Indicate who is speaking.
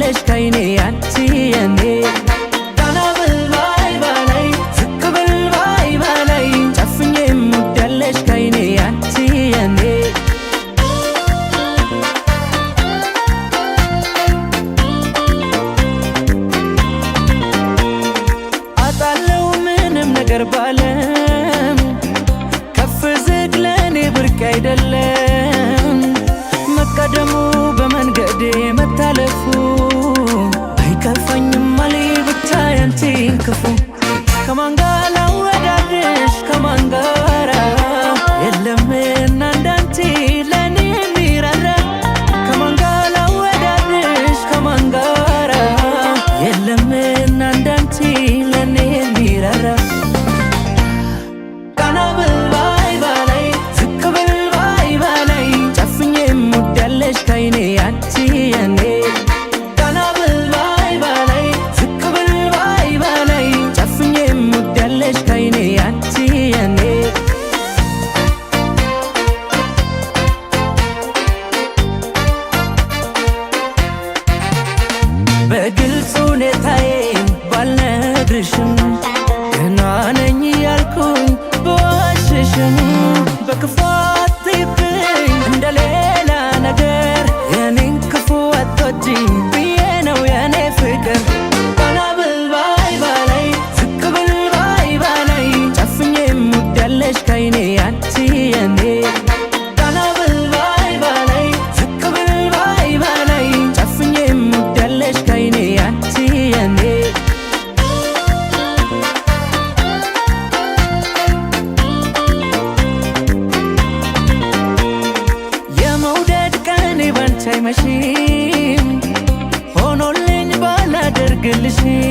Speaker 1: ያለሽ ካይኔ አንቺ የኔ። ቀና ብል ባይ ባላይ፣ ዝቅ ብል ባይ ባላይ፣ ጨፍኜ የምወድ ያለሽ ካይኔ አንቺ የኔ። አጣለው ምንም ነገር ባለም፣ ከፍ ዝቅ ለእኔ ብርቅ አይደለም። መቀደሙ በመንገዴ መታለፉ አይከፋኝም አሌ ብቻ ያንቺን ክፉ። ከማን ጋር ላወዳድርሽ፣ ከማን ጋራ? የለምና እንዳንቺ ለእኔ የሚራራ። ከማን ጋር ላወዳድርሽ፣ ከማን ጋራ? የለምና እንዳንቺ ለእኔ የሚራራ። ቀና ብል ባይ ባላይ፣ ዝቅ ብል ባይ ባላይ፣ ጨፍኜ የምወድ ያለሽ ካይኔ አንቺ የኔ። ቀና ብል ባይ ባላይ፣ ዝቅ ብል ባይ ባላይ፣ ጨፍኜ የምወድ ያለሽ ካይኔ አንቺ የኔ። በግልጽ ሁኔታዬን ባልነግርሽም፣ ደህና ነኝ እያልኩኝ ብዋሽሽም፣ በክፉ አትይብኝ እንደ ሌላ ነገር። የኔን ክፉ አትወጂም ብዬ ነው የኔ ፍቅር። ቀና ብል ባይ ባላይ፣ ዝቅ ብል ባይ ባላይ፣ ጨፍኜ የምወድ ያለሽ ካይኔ አንቺ የኔ። ቀና ብል ባይ ባላይ፣ ዝቅ ብል ባይ ባላይ፣ ጨፍኜ የምወድ ያለሽ ካይኔ አንቺ የኔ። የመውደድ ቀኔ ባንቺ አይመሽም፣ ሆኖልኝ ባላደርግልሽም።